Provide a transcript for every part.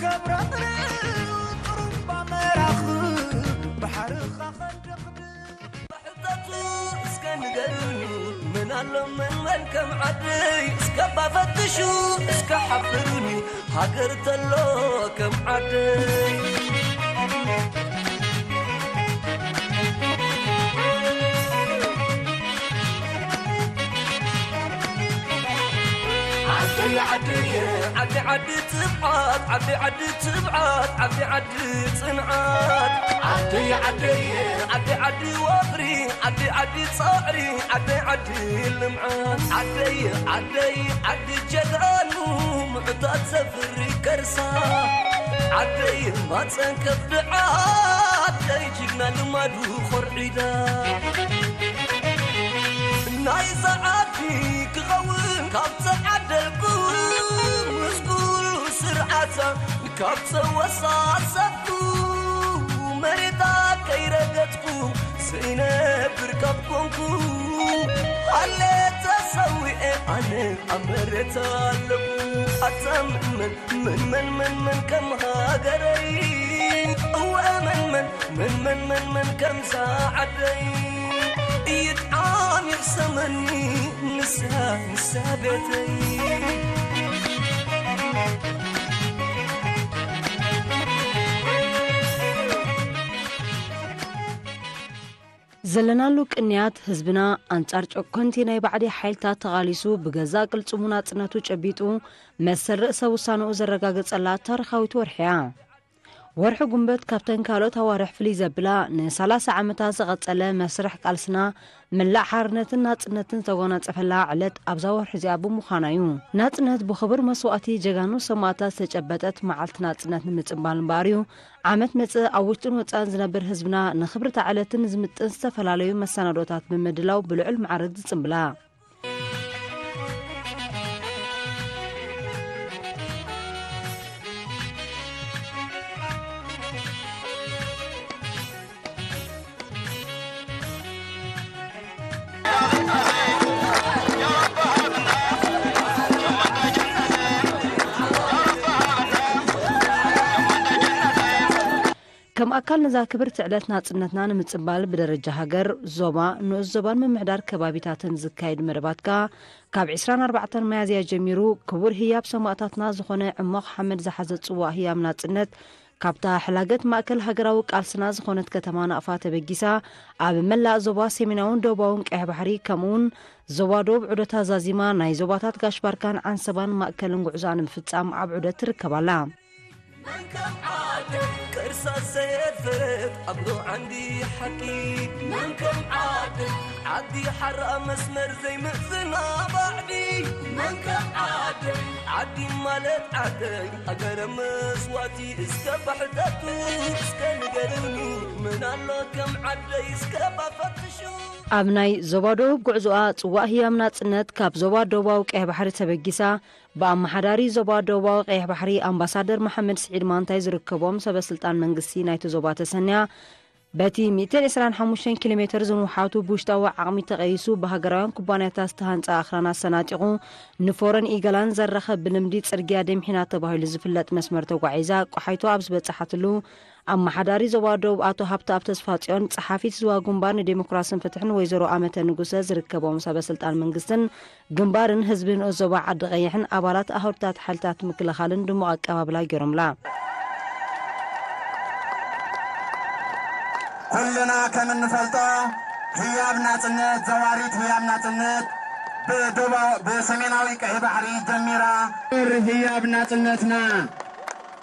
ከብረቕርቕ ጥሩምባ መራኽብ ባሕርኻ ኸንድቕድቕ። ሕተቱ እስከ ንገሩኒ፣ መን ኣሎ መን መን ከም ዓደይ? እስከ ባፈትሹ እስከ ሓብሩኒ፣ ሃገር ተሎ ከም ዓደይ። ዓደይ ዓደይ ዓዲ ዓዲ ትብዓት፣ ዓዲ ዓዲ ትብዓት፣ ዓዲ ዓዲ ጽንዓት። ዓደይ ዓደይ ዓዲ ዓዲ ወፍሪ፣ ዓዲ ዓዲ ጻዕሪ፣ ዓደይ ዓዲ ልምዓት። ዓደይ ዓደይ ዓዲ ጀጋኑ፣ ምዑታት ዘፍሪ ከርሳ። ዓደይ ማጸን ከፍ ድዓ፣ ዓደይ ጅግና ልማዱ ኾርዒዳ። ናይዛ ዓዲ ክኸውን ካብ ተዓደልኩ፣ ምስ ኩሉ ስርዓታ ካብ ተወሳሰብኩ፣ መሬታ ከይረገጥኩ ዘይነብር ካብ ኮንኩ፣ ሃለ ተሰዊኤ ኣነ ኣብ መሬት ኣለኹ። ኣታ መን መን መን መን መን መን ከም ሃገረይ? እወ መን መን መን መን መን መን ከምዛ ዓደይ? ይጥዓም ይሕሰመኒ ንሳ ንሳ ቤተይ። ዘለናሉ ቅንያት ህዝብና ኣንጻር ጨኮንቲ ናይ ባዕዲ ሓይልታት ተቓሊሱ ብገዛእ ቅልጽሙ ናጽነቱ ጨቢጡ መሰል ርእሰ ውሳንኡ ዘረጋገጸላ ታሪኻዊት ወርሒ እያ። ወርሒ ጉንበት ካብተን ካልኦት ኣዋርሕ ፍልይ ዘብላ፣ ንሰላሳ ዓመታት ዝቐጸለ መስርሕ ቃልስና መላእ ሓርነትን ናጽነትን ዝተጎናጸፈላ ዕለት ኣብዛ ወርሒ እዚኣ ብምዃና እዩ። ናጽነት ብኽቡር መስዋእቲ ጀጋኑ ሰማእታት ዝተጨበጠት መዓልቲ ናጽነት ንምጽንባል እምበኣር እዩ፣ ዓመት መጽእ ኣብ ውሽጥን ወጻእን ዝነብር ህዝብና ንኽብርታ ዕለትን ዝምጥን ዝተፈላለዩ መሰናዶታት ብምድላው ብልዑል ማዕርግ ዝጽንብላ። ከም ኣካል ነዛ ክብርቲ ዕለት ናጽነትና ንምጽባል ብደረጃ ሃገር፣ ዞባ፣ ንኡስ ዞባን ምምሕዳር ከባቢታትን ዝካየድ መደባት ከኣ ካብ ዕስራን ኣርባዕተን መያዝያ ጀሚሩ ክቡር ህያብ ሰማእታትና ዝኾነ ዕሞኽ ሓመድ ዝሓዘ ጽዋእ ህያብ ናጽነት ካብታ ሕላገት ማእከል ሃገራዊ ቃልስና ዝኾነት ከተማ ናቕፋ ተበጊሳ ኣብ መላእ ዞባ ሰሜናውን ደቡባውን ቀይሕ ባሕሪ ከምኡውን ዞባ ደቡብ ዑደታ ዛዚማ ናይ ዞባታት ጋሽ ባርካን ዓንሰባን ማእከልን ጉዕዞኣ ንምፍጻም ኣብ ዑደት ትርከብ ኣላ። መን ከም ዓደይ ቅርሳ ዘየድፈረት ኣግሮ ዓንዲ ሓቂ። መን ከም ዓደይ ዓዲ ሓራ መስመር ዘይምእዝና ባዕዲ። መን ከም ዓደይ ዓዲ ማለት ዓደይ ሃገረ መስዋእቲ እስከ ባሕተቱ እስከ ንገርኒ። መን ኣሎ ከም ዓደይ እስከ ባፈትሹ። ኣብ ናይ ዞባ ደቡብ ጉዕዞኣ ጽዋእ ህያም ናጽነት ካብ ዞባ ደቡባዊ ቀይሕ ባሕሪ ተበጊሳ ብኣመሓዳሪ ዞባ ደቡባዊ ቀይሕ ባሕሪ ኣምባሳደር መሓመድ ስዒድ ማንታይ ዝርከቦም ሰበ ስልጣን መንግስቲ ናይቲ ዞባ ተሰንያ በቲ ሚእትን ዕስራን ሓሙሽተን ኪሎ ሜትር ዝንውሓቱ ብውሽጣዊ ዓቕሚ ተቐይሱ ብሃገራውያን ኩባንያታት ዝተሃንጸ ኣኽራናት ሰናጢቑ ንፎረን ኢገላን ዘራኸብ ብልምዲ ጽርግያ ደምሒና ተባሂሉ ዝፍለጥ መስመር ተጓዒዛ ቆሓይቶ ኣብ ዝበጻሓትሉ ኣመሓዳሪ ዞባ ደቡብ ኣቶ ሃብተኣብ ተስፋጽዮን፣ ጸሓፊት ዞባ ግንባር ንዴሞክራስን ፍትሕን ወይዘሮ ኣመተ ንጉሰ ዝርከቦም ሰበ ስልጣን መንግስትን ግንባርን ህዝቢ ንኡስ ዞባ ዓዲ ቀይሕን ኣባላት ኣህዱታት ሓይልታት ምክልኻልን ድሙቕ ኣቀባብላ ገይሮምላ። ኩልና ከም እንፈልጦ ህያብ ናጽነት፣ ዘዋሪት ህያብ ናጽነት ብደቡብ-፣ ብሰሜናዊ ቀይሕ ባሕሪ ጀሚራ። ህያብ ናጽነትና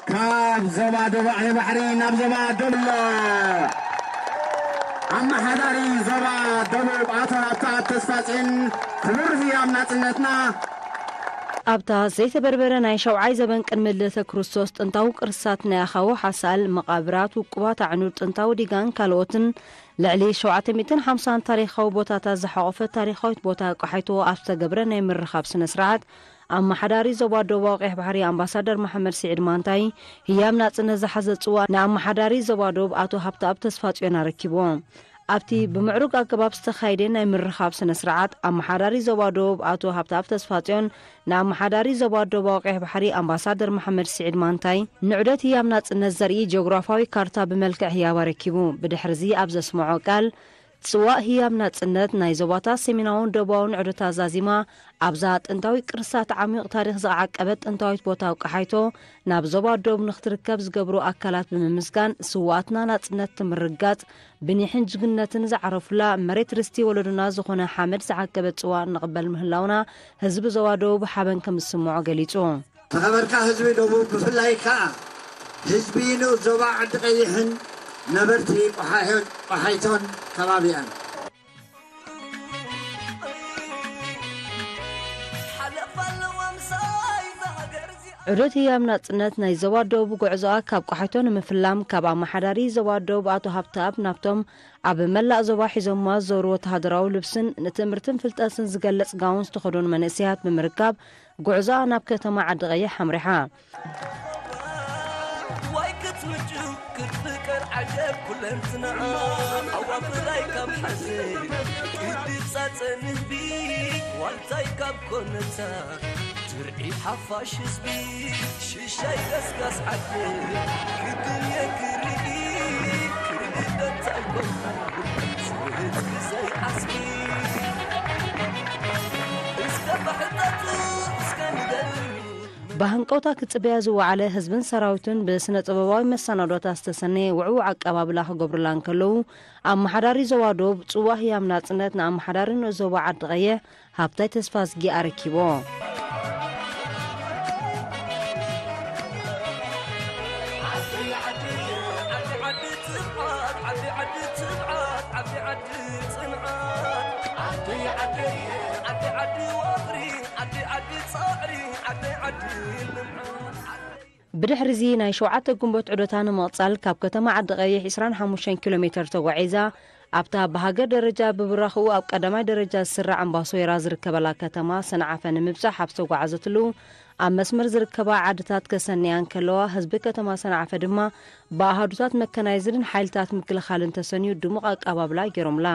ካብ ዞባ ደቡብ ቀይሕ ባሕሪ ናብ ዞባ ደቡብ ኣሎ። ኣመሓዳሪ ዞባ ደቡብ ኣቶ ሃብተኣብ ተስፋጽዮን ክቡር ህያብ ናጽነትና ኣብታ ዘይተበርበረ ናይ ሻውዓይ ዘበን ቅድሚ ልደተ ክርስቶስ ጥንታዊ ቅርስታት ናይ ኣኻውሕ ኣሳእል፣ መቓብራት፣ ውቁባት ኣዕኑድ፣ ጥንታዊ ዲጋን ካልኦትን ልዕሊ ሸውዓተ ሚእትን ሓምሳን ታሪኻዊ ቦታታት ዝሓቖፈት ታሪኻዊት ቦታ ቆሓይቶ ኣብ ዝተገብረ ናይ ምርኻብ ስነ ስርዓት ኣመሓዳሪ ዞባ ደቡባዊ ቀይሕ ባሕሪ ኣምባሳደር መሓመድ ስዒድ ማንታይ ህያብ ናጽነት ዝሓዘ ጽዋ ንኣመሓዳሪ ዞባ ደቡብ ኣቶ ሃብተኣብ ተስፋጽዮን ኣረኪብዎ። ኣብቲ ብምዕሩግ ኣገባብ ዝተኻየደ ናይ ምርኻብ ስነ ስርዓት፣ ኣመሓዳሪ ዞባ ደቡብ ኣቶ ሃብተኣብ ተስፋጽዮን ንኣመሓዳሪ ዞባ ደቡባዊ ቀይሕ ባሕሪ ኣምባሳደር መሓመድ ስዒድ ማንታይ ንዑደት ህያብ ናጽነት ዘርኢ ጂኦግራፋዊ ካርታ ብመልክዕ ህያብ ኣረኪቡ። ብድሕርዚ ኣብ ዘስምዖ ቃል፣ ጽዋእ ህያብ ናጽነት ናይ ዞባታት ሰሜናውን ደቡባውን ዑደታት ዛዚማ፣ ኣብዛ ጥንታዊ ቅርስታት ዓሚቕ ታሪኽ ዝዓቀበት ጥንታዊት ቦታ ኣውቃሓይቶ ናብ ዞባ ደቡብ ንክትርከብ ዝገብሩ ኣካላት ብምምስጋን፣ ስውኣትና ናጽነት ንምርግጋጽ ብኒሕን ጅግንነትን ዝዓረፉላ መሬት ርስቲ ወለዶና ዝኾነ ሓመድ ዝዓቀበት ጽዋእ ንቕበል ምህላውና ህዝቢ ዞባ ደቡብ ሓበን ከም ዝስምዖ ገሊጹ። ተኸበርካ ህዝቢ ደቡብ፣ ብፍላይ ከኣ ህዝቢ ንኡስ ዞባ ዓዲ ቀይሕን ነበርቲ ቆሓ-፣ ቆሓይቶን ከባቢኣን። ዑደት ህያብ ናጽነት ናይ ዞባ ደቡብ ጉዕዞኣ ካብ ቆሓይቶ ንምፍላም፣ ካብ ኣመሓዳሪ ዞባ ደቡብ ኣቶ ሃብተኣብ ናብቶም ኣብ መላእ ዞባ ሒዞማ ዝዞሩ ወተሃደራዊ ልብስን ንትምህርትን ፍልጠትን ዝገልጽ ጋውን ዝተኸደኑ መንእሰያት ብምርካብ፣ ጉዕዞኣ ናብ ከተማ ዓዲ ቀይሕ ኣምሪሓ። ዋይ ክትምጩ ክትፍቀር ዓጀብ ኩለንትና ኣዋፍራይ ካብ ሓዘን ቅዲ ጻጸ ንህቢ ዋልታይ ካብ ኮነታ ድርዒ ሓፋሽ ህዝቢ ሽሻይ ቀስቃስ ዓዲ ክድን የክርኢ ክርድደት ኣይኮንካ ስርህት ብዘይ ዓስቢ እስከ ብሕጠቱ እስከ ንገርኒ። ብሃንቀውታ ክጽበያ ዝወዓለ ህዝብን ሰራዊትን ብስነ ጥበባዊ መሰናዶታት ዝተሰነየ ውዕዉዕ ኣቀባብላ ክገብሩላ እንከለዉ፣ ኣመሓዳሪ ዞባ ዶብ ጽዋ ህያብ ናጽነት ንኣመሓዳሪ ንኡስ ዞባ ዓዲ ቀይሕ ሃብታይ ተስፋዝጊ ኣረኪቦ። ዓዲ ዓዲ ወፍሪ ዓዲ ዓዲ ጻዕሪ ዓዲ ዓዲ ልምዓት። ብድሕሪዚ ናይ ሸውዓተ ግንቦት ዑደታ ንምቕጻል ካብ ከተማ ዓዲ ቀይሕ ዕስራን ሓሙሽተን ኪሎ ሜተር ተጓዒዛ ኣብታ ብሃገር ደረጃ ብብራኽኡ ኣብ ቀዳማይ ደረጃ ዝስራዕ ኣምባሶይራ ዝርከበላ ከተማ ሰንዓፈ ንምብጻሕ ኣብ ዝተጓዓዘትሉ ኣብ መስመር ዝርከባ ዓድታት ከሰንያ እንከለዋ ህዝቢ ከተማ ሰንዓፈ ድማ ብኣሃዱታት መከናይዝድን ሓይልታት ምክልኻልን ተሰንዩ ድሙቕ ኣቀባብላ ገይሮምላ።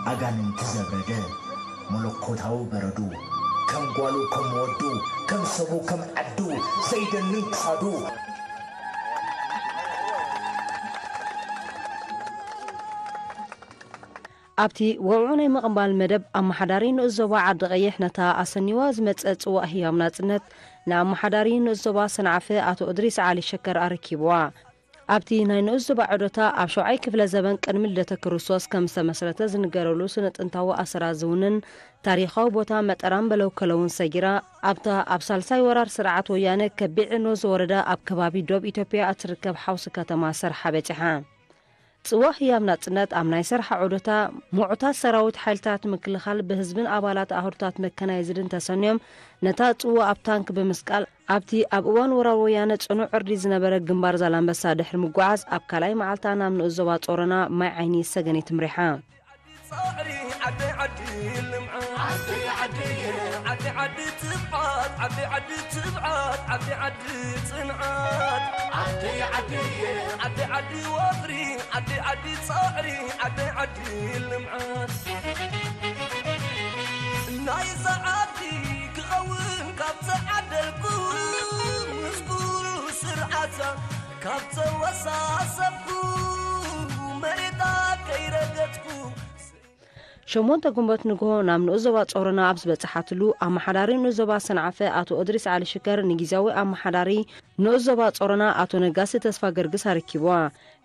ኣጋንንቲ ዘብረደ መለኮታዊ በረዱ፣ ከም ጓሉ ከም ወዱ፣ ከም ሰቡ ከም ዓዱ፣ ዘይደንን ክሳዱ። ኣብቲ ወግዑ ናይ ምቕባል መደብ፣ ኣመሓዳሪ ንኡስ ዞባ ዓዲ ቀይሕ ነታ ኣሰኒዋ ዝመጸ ጽዋእ ህያብ ናጽነት ንኣመሓዳሪ ንኡስ ዞባ ሰንዓፈ ኣቶ እድሪስ ዓሊ ሸከር ኣረኪብዋ። ኣብቲ ናይ ንኡስ ዞባ ዑደታ፣ ኣብ ሸውዓይ ክፍለ ዘበን ቅድሚ ልደተ ክርስቶስ ከም ዝተመስረተ ዝንገረሉ ስነ ጥንታዊ ኣሰራት ዝውንን ታሪኻዊ ቦታ መጠራን በለው ከለውን ሰጊራ፣ ኣብታ ኣብ ሳልሳይ ወራር ስርዓት ወያነ ከቢድ ዕንወት ዝወረዳ ኣብ ከባቢ ዶብ ኢትዮጵያ እትርከብ ሓውሲ ከተማ ሰርሓ በጺሓ። ጽዋ ህያብ ናጽነት ኣብ ናይ ሰርሓ ዑደታ፣ ምዑታት ሰራዊት ሓይልታት ምክልኻል ብህዝብን ኣባላት ኣህዱታት መከናይዝድን ተሰንዮም፣ ነታ ጽዋ ኣብ ታንክ ብምስቃል፣ ኣብቲ ኣብ እዋን ወራር ወያነ ጽኑዕ ዕርዲ ዝነበረ ግንባር ዛላምበሳ ድሕሪ ምጉዓዝ፣ ኣብ ካልኣይ መዓልታ ናብ ንኡስ ዞባ ጾሮና ማይ ዓይኒ ሰገኔት ምሪሓ። ጻዕሪ ዓደይ ዓዲ ልምዓት። ዓደይ ዓደየ፣ ዓደይ ዓዲ ትብዓት፣ ዓደይ ዓዲ ትብዓት፣ ዓደይ ዓዲ ጽንዓት። ዓደይ ዓደየ፣ ዓደይ ዓዲ ወፍሪ፣ ዓደይ ዓዲ ጻዕሪ፣ ዓደይ ዓዲ ልምዓት። ናይዛ ዓዲ ክኸውን ካብ ተዓደልኩ፣ ምስ ኩሉ ስርዓታ ካብ ተወሳሰብኩ፣ መሬታ ከይረገጥኩ፣ ሸሞንተ ግንቦት ንግሆ ናብ ንኡስ ዞባ ጾሮና ኣብ ዝበጽሓትሉ፣ ኣመሓዳሪ ንኡስ ዞባ ሰንዓፈ ኣቶ እድሪስ ዓሊ ሽከር ንጊዜያዊ ኣመሓዳሪ ንኡስ ዞባ ጾሮና ኣቶ ነጋሲ ተስፋ ገርግስ ኣረኪብዋ።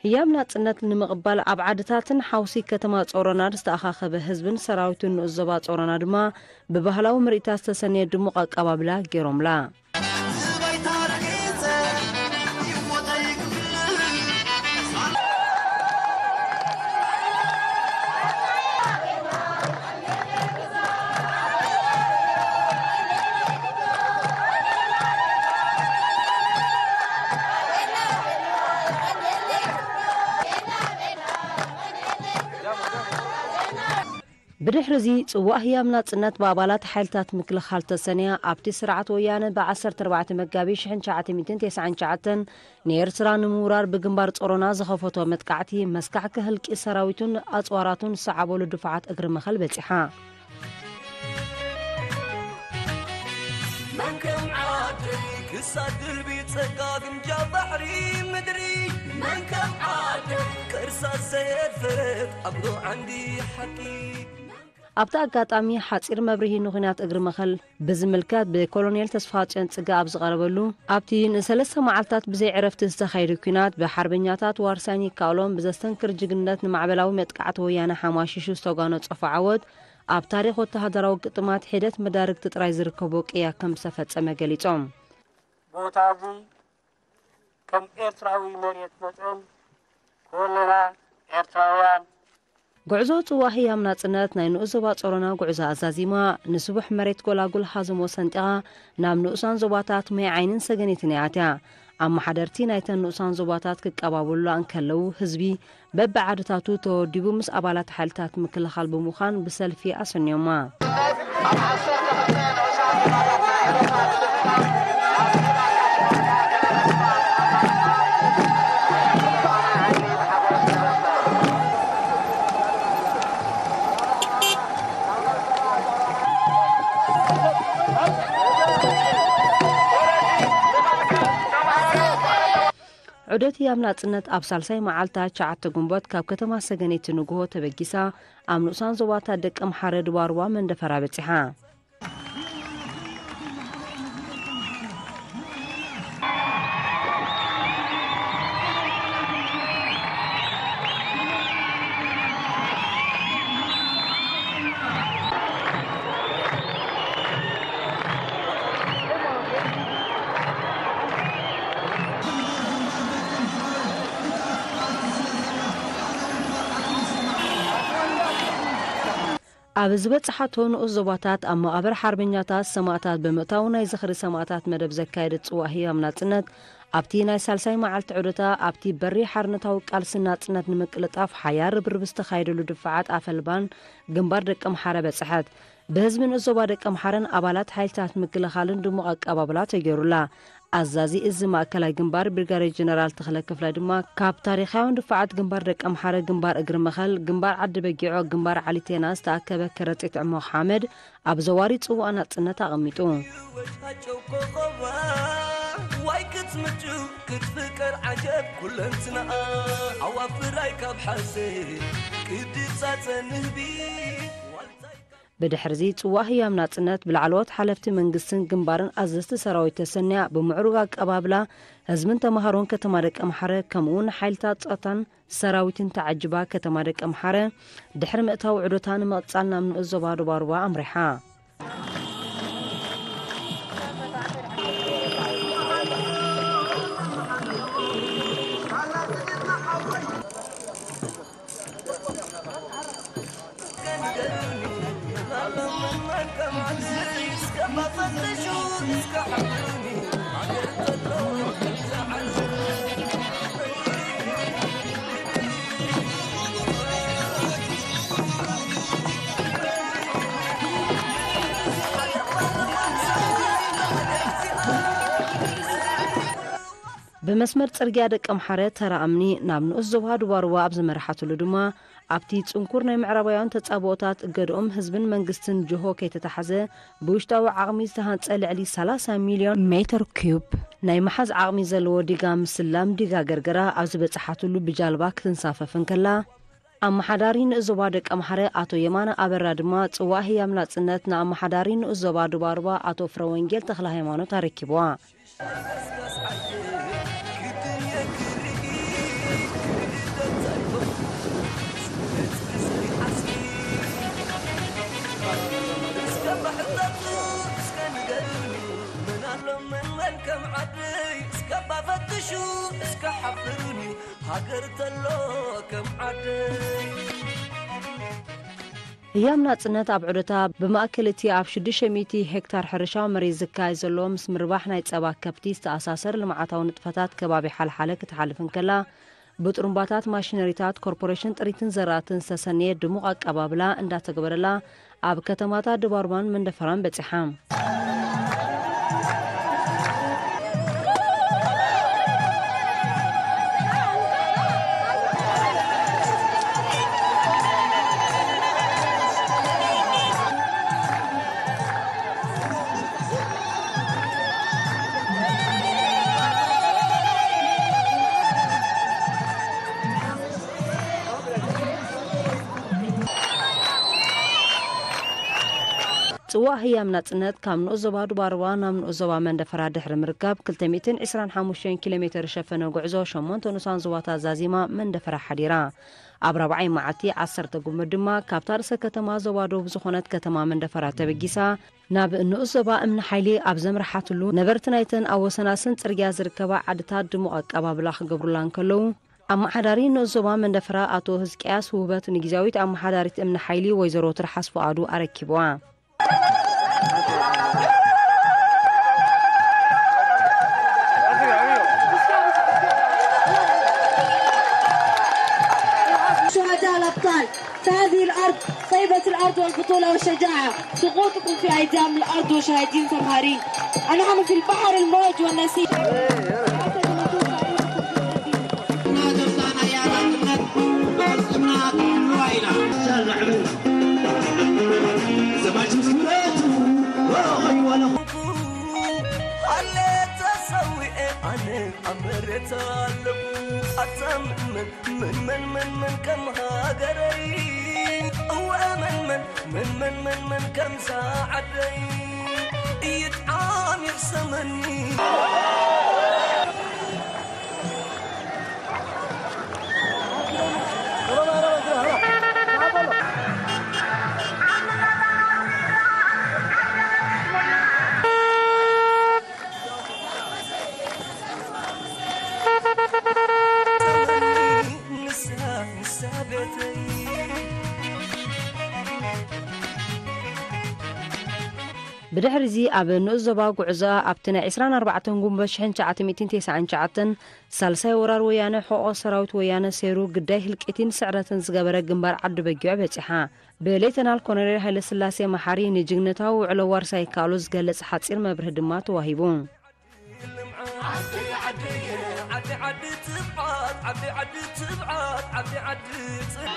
ህያብ ናጽነት ንምቕባል ኣብ ዓድታትን ሓውሲ ከተማ ጾሮናን ዝተኣኻኸበ ህዝብን ሰራዊትን ንኡስ ዞባ ጾሮና ድማ ብባህላዊ ምርኢታት ዝተሰነየ ድሙቕ ኣቀባብላ ገይሮምላ። ብድሕሪ እዚ ጽዋእ ህያብ ናጽነት ብኣባላት ሓይልታት ምክልኻል ተሰንያ ኣብቲ ስርዓት ወያነ ብ ዓሰርተ ኣርባዕተ መጋቢት ሽሕን ትሽዓተ ሚእትን ተስዓን ትሽዓተን ንኤርትራ ንምውራር ብግንባር ጾሮና ዝኸፈቶ መጥቃዕቲ መስካሕኪ ህልቂ ሰራዊቱን ኣጽዋራቱን ዝሰዓበሉ ድፋዓት እግሪ መኸል በጺሓ። መን ከም ዓደይ ክሳድ ድርቢ ጸጋ ግምጃ ባሕሪ ምድሪ መን ከም ዓደይ ከርሳ ዘየፈት ኣብሎ ዓንዲ ሓቂ ኣብቲ ኣጋጣሚ ሓጺር መብርሂ ንኹናት እግሪ መኸል ብዝምልከት ብኮሎኔል ተስፋጽዮን ጽጋ ኣብ ዝቐረበሉ ኣብቲ ንሰለስተ መዓልታት ብዘይ ዕረፍቲ ዝተኻየደ ኲናት ብሓርበኛታት ዋርሳይን ይከኣሎም ብዘስተንክር ጅግንነት ንማዕበላዊ መጥቃዕቲ ወያነ ሓማሺሹ ዝተጓነጸፎ ዓወት ኣብ ታሪኽ ወተሃደራዊ ግጥማት ሒደት መዳርግቲ ጥራይ ዝርከቦ ቅያ ከም ዝተፈጸመ ገሊጾም። ቦታ እዚ ከም ኤርትራዊ መሬት መጠን ኩልና ኤርትራውያን ጉዕዞ ጽዋ ህያም ናጽነት ናይ ንኡስ ዞባ ጾሮና ጉዕዞ ኣዛዚማ ንስቡሕ መሬት ጎላጉል ሃዘሞ ሰንጢቓ ናብ ንኡሳን ዞባታት ማይ ዓይንን ሰገኔትን እያ ኣትያ። ኣመሓደርቲ ናይተን ንኡሳን ዞባታት ክቀባበሉላ እንከለዉ ህዝቢ በብዓድታቱ ተወዲቡ ምስ ኣባላት ሓይልታት ምክልኻል ብምዃን ብሰልፊ ኣሰንዮማ። ዑደት ህያብ ናጽነት ኣብ ሳልሳይ መዓልታ ትሽዓተ ግንቦት ካብ ከተማ ሰገነይቲ ንግሆ ተበጊሳ ኣብ ንኡሳን ዞባታት ደቂ ኣምሓረ ድባርዋ መንደፈራ በጺሓ። ኣብ ዝበጽሓቶ ንኡስ ዞባታት ኣብ መቓብር ሓርበኛታት ሰማእታት ብምእታው ናይ ዝኽሪ ሰማእታት መደብ ዘካየደት ጽዋእ ህያብ ናጽነት ኣብቲ ናይ ሳልሳይ መዓልቲ ዑደታ ኣብቲ በሪ ሓርነታዊ ቃልሲ ናጽነት ንምቅልጣፍ ሓያል ርብርብ ዝተኻየደሉ ድፋዓት ኣፈልባን ግንባር ደቂ ኣምሓረ በጽሐት። ብህዝቢ ንኡስ ዞባ ደቂ ኣምሓረን ኣባላት ሓይልታት ምክልኻልን ድሙቕ ኣቀባብላ ተገይሩላ። ኣዛዚ እዚ ማእከላይ ግንባር ብሪጋዴር ጀነራል ተኽለ ክፍለ ድማ ካብ ታሪኻውያን ድፋዓት ግንባር ደቂ ኣምሓረ ግንባር እግሪ መኸል ግንባር ዓዲ በጊዖ ግንባር ዓሊቴና ዝተኣከበ ከረጢት ዕሞኽ ሓመድ ኣብ ዘዋሪ ጽዋእ ናጽነት ኣቐሚጡ። ዋይ ክትምጭው ክትፍቀር ዓጀብ ኩለንትናኣ ኣዋፍራይ ካብ ሓሴ ቅድጻጸ ንህቢ ብድሕርዚ ጽዋእ ህያብ ናጽነት ብላዕለዎት ሓለፍቲ መንግስትን ግንባርን ኣዘዝቲ ሰራዊት ተሰንያ ብምዕሩግ ኣቀባብላ ህዝብን ተምሃሮን ከተማ ደቂ ኣምሓረ ከምኡውን ሓይልታት ጸጥታን ሰራዊትን ተዓጅባ ከተማ ደቂ ኣምሓረ ድሕሪ ምእታው ዑደታ ንምቕጻል ናብ ንኡስ ዞባ ዱባሩባ ኣምሪሓ። ብመስመር ጽርግያ ደቂ ኣምሓረ ተራ እምኒ ናብ ንኡስ ዞባ ዱባሩባ ኣብ ዝመርሓትሉ ድማ ኣብቲ ጽንኩር ናይ ምዕራባውያን ተጻብኦታት እገድኦም ህዝብን መንግስትን ጅሆ ከይተታሕዘ ብውሽጣዊ ዓቕሚ ዝተሃንጸ ልዕሊ ሰላሳ ሚልዮን ሜትር ኪዩብ ናይ መሓዝ ዓቕሚ ዘለዎ ዲጋ ምስላም ዲጋ ገርገራ ኣብ ዝበጽሓትሉ ብጃልባ ክትንሳፈፍ እንከላ ኣመሓዳሪ ንኡስ ዞባ ደቂ ኣምሓረ ኣቶ የማነ ኣበራ ድማ ጽዋእ ህያብ ናጽነት ንኣመሓዳሪ ንኡስ ዞባ ዱባሩባ ኣቶ ፍረወንጌል ተኽለ ሃይማኖት ኣረኪብዋ። ህያብ ናጽነት ኣብ ዑደታ ብማእከል እቲ ኣብ ሽዱሽተ ሚእቲ ሄክታር ሕርሻዊ መሬት ዝካየድ ዘሎ ምስ ምርባሕ ናይ ጸባ ከብቲ ዝተኣሳሰር ልምዓታዊ ንጥፈታት ከባቢ ሓልሓለ ክትሓልፍ እንከላ ብጥሩምባታት ማሽነሪታት ኮርፖሬሽን ጥሪትን ዘራእትን ዝተሰነየ ድሙቕ ኣቀባብላ እንዳተገበረላ ኣብ ከተማታት ድባርባን መንደፈራን በጺሓ። ጽዋእ ህያብ ናጽነት ካብ ንኡስ ዞባ ዱባርባ ናብ ንኡስ ዞባ መንደፈራ ድሕሪ ምርካብ ክልተ ሚእትን ዕስራን ሓሙሽተን ኪሎ ሜተር ዝሸፈነ ጉዕዞ ሸሞንተ ንኡሳን ዞባታት ዛዚማ መንደፈራ ሓዲራ። ኣብ ራብዓይ መዓልቲ ዓሰርተ ጉንበት ድማ ካብታ ርእሰ ከተማ ዞባ ደቡብ ዝኾነት ከተማ መንደፈራ ተበጊሳ ናብ ንኡስ ዞባ እምኒ ሓይሊ ኣብ ዘምርሓትሉ ነበርቲ ናይተን ኣብ ወሰናስን ጽርግያ ዝርከባ ዓድታት ድሙቕ ኣቀባብላ ክገብሩላ እንከለዉ፣ ኣመሓዳሪ ንኡስ ዞባ መንደፈራ ኣቶ ህዝቅያስ ውህበት ንግዝያዊት ኣመሓዳሪት እምኒ ሓይሊ ወይዘሮ ትርሓስ ፍቓዱ ኣረኪብዋ። شهداء الأبطال. فهذه الأرض طيبة الأرض والبطولة والشجاعة. سقوطكم في أيديهم الأرض وشهيدين ثمهارين. ونحن في البحر الموج والنسيج. ሃሌ ተሰዊኤ ኣነ ኣብ መሬት ኣለኹ። ኣታ መን መን መን መን መን ከም ሃገረይ? እወ መን መን መን መን መን መን ከምዛ ዓደይ? ይጥዓም ይሕሰመኒ። ብድሕሪ እዚ ኣብ ንኡስ ዞባ ጉዕዞ ኣብቲ ናይ ዕስራን ኣርባዕተን ጉንበት ሽሕን ትሽዓተ ሚእትን ተስዓን ትሽዓተን ሳልሳይ ወራር ወያነ ሕቖ ሰራዊት ወያነ ሰይሩ ግዳይ ህልቂትን ስዕረትን ዝገበረ ግንባር ዓዲ በጊዖ በጺሓ። ብሌተናል ኮሎኔል ሃይለስላሴ መሓሪ ንጅግንነታዊ ውዕሎ ዋርሳይ ይከኣሎ ዝገልጽ ሓጺር መብርሂ ድማ ተዋሂቡ። ዓዲ ዓዲ ዓዲ ዓዲ ትብዓት ዓዲ ዓዲ ትብዓት ዓዲ ዓዲ ጽ-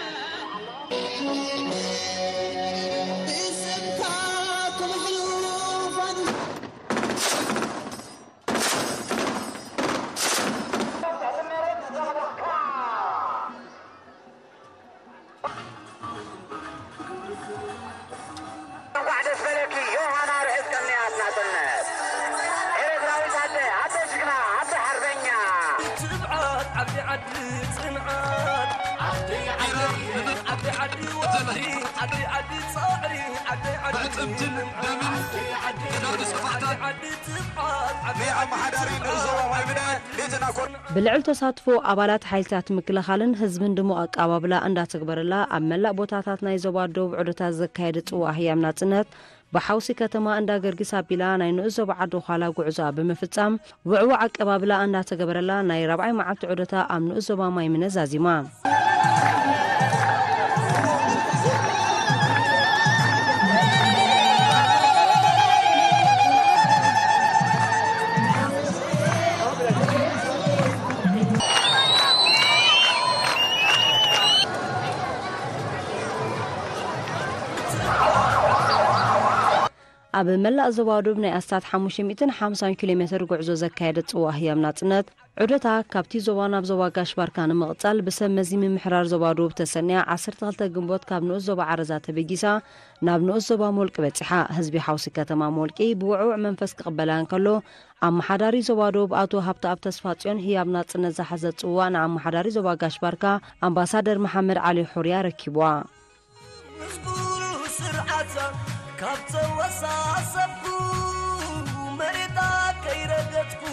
እንኳዕ ደስ በለኪ ዮሃና ርሑስ ቅንያት ናጽነት። ኤርትራዊት ኣደ፣ ኣደ ጅግና፣ ኣደ ሓርበኛ። ትብዓት ዓዲ ዓዲ ጽንዓት ዓዲ ዓዲ ዓዲ ዓዲ ወፍሪ ዓዲ ዓዲ ጻዕሪ ዓዲ ዓዲ ብዕጽምትን ደምን ዓዲ ዓዲ ተጋሩ ሰማእታት ዓዲ ትብዓት ዓዲ ናይ ኣመሓዳሪ ንኡስ ዞባ ማይምነ ሌተና ኮር- ብልዑል ተሳትፎ ኣባላት ሓይልታት ምክልኻልን ህዝብን ድሙቕ ኣቀባብላ እንዳተግበረላ፣ ኣብ መላእ ቦታታት ናይ ዞባ ደቡብ ዑደታት ዘካየደ ጽዋእ ህያብ ናጽነት፣ ብሓውሲ ከተማ እንዳ ገርጊስ ኣቢላ ናይ ንኡስ ዞባ ዓዲ ዃላ ጉዕዞኣ ብምፍጻም፣ ውዕዉዕ ኣቀባብላ እንዳተገበረላ፣ ናይ ራብዓይ መዓልቲ ዑደታ ኣብ ንኡስ ዞባ ማይምነ ዛዚማ። ኣብ መላእ ዞባ ደቡብ ናይ ኣስታት ሓሙሽተ ሚእትን ሓምሳን ኪሎ ሜተር ጉዕዞ ዘካየደት ጽዋእ ህያብ ናጽነት፣ ዑደታ ካብቲ ዞባ ናብ ዞባ ጋሽ ባርካ ንምቕጻል ብሰብ መዚ ምምሕዳር ዞባ ደቡብ ተሰንያ ዓሰርተ ክልተ ግንቦት ካብ ንኡስ ዞባ ዓረዛ ተበጊሳ ናብ ንኡስ ዞባ ሞልቂ በጺሓ። ህዝቢ ሓውሲ ከተማ ሞልቂ ብውዕውዕ መንፈስ ክቕበላ እንከሎ፣ ኣመሓዳሪ ዞባ ደቡብ ኣቶ ሃብተኣብ ተስፋጽዮን ህያብ ናጽነት ዝሓዘት ጽዋእ ንኣመሓዳሪ ዞባ ጋሽ ባርካ ኣምባሳደር መሓመድ ዓሊ ሑርያ ረኪብዋ። ምስ ኩሉ ስርዓታ ካብ ተወሳሰብኩ፣ መሬታ ከይረገጥኩ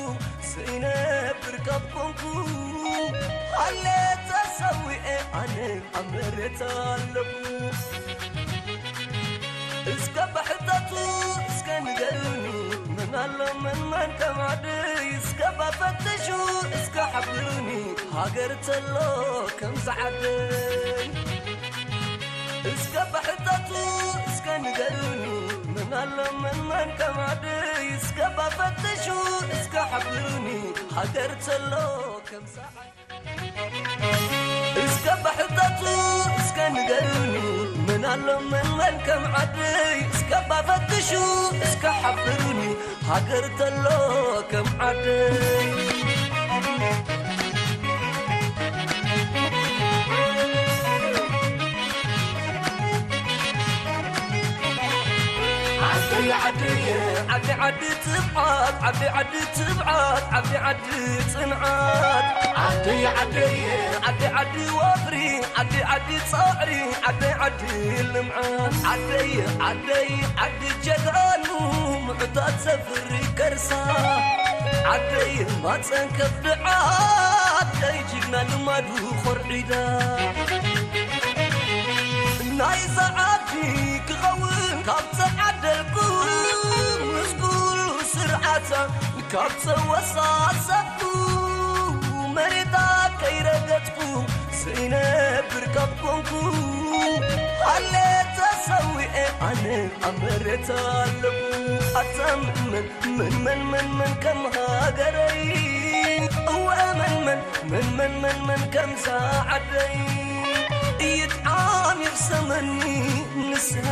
ዘይነብር ካብ ኮንኩ፣ ሃሌ ተሰዊኤ ኣነ ኣብ መሬት ኣለኹ። እስከ ብሕተቱ እስከ ንገሩኒ፣ መን ኣሎ መን መን ከም ዓደይ እስከ እባ ፈትሹ እስከ ሓብሩኒ ሃገር ተሎ ከም ዝዓደይ እስከ ብሕተቱ እስከ ንገሩኒ መን ኣሎ መን መን ከም ዓደይ እስከ እባ ፈትሹ እስከ ሓብሩኒ ሃገር ተሎ ከም ዝዓደይ እስከ ብሕተቱ እስከ ንገሩኒ መን ኣሎ መን መን ከም ዓደይ እስከ እባ ፈትሹ እስከ ሓብሩኒ ሃገር ተሎ ከም ዓደይ ዓደይ ዓደይ ዓዲ ዓዲ ትብዓት ዓዲ ዓዲ ትብዓት ዓዲ ዓዲ ጽንዓት ዓደይ ዓደይ ዓዲ ዓዲ ወፍሪ ዓዲ ዓዲ ጻዕሪ ዓደይ ዓዲ ልምዓት ዓደይ ዓደይ ዓዲ ጀጋኑ ምዕታት ዘፍሪ ከርሳ ዓደይ ማጸን ከፍድዓ ዓደይ ጅግና ልማዱ ኾርዒዳ ናይዛ ዓዲ ክኸውን ካብ ተዓደልኩ ምስ ኩሉ ስርዓታ ካብ ተወሳሰብኩ መሬታ ከይረገጥኩ ዘይነብር ካብ ኮንኩ ሃለ ተሰዊኤ ኣነ ኣብ መሬታ ኣለኹ ኣታ መን መን መን መን መን ከም ሃገረይ እወ መን መን መን መን መን መን ከምዛ ዓደይ ይጥዓም ይሕሰመኒ ንስኻ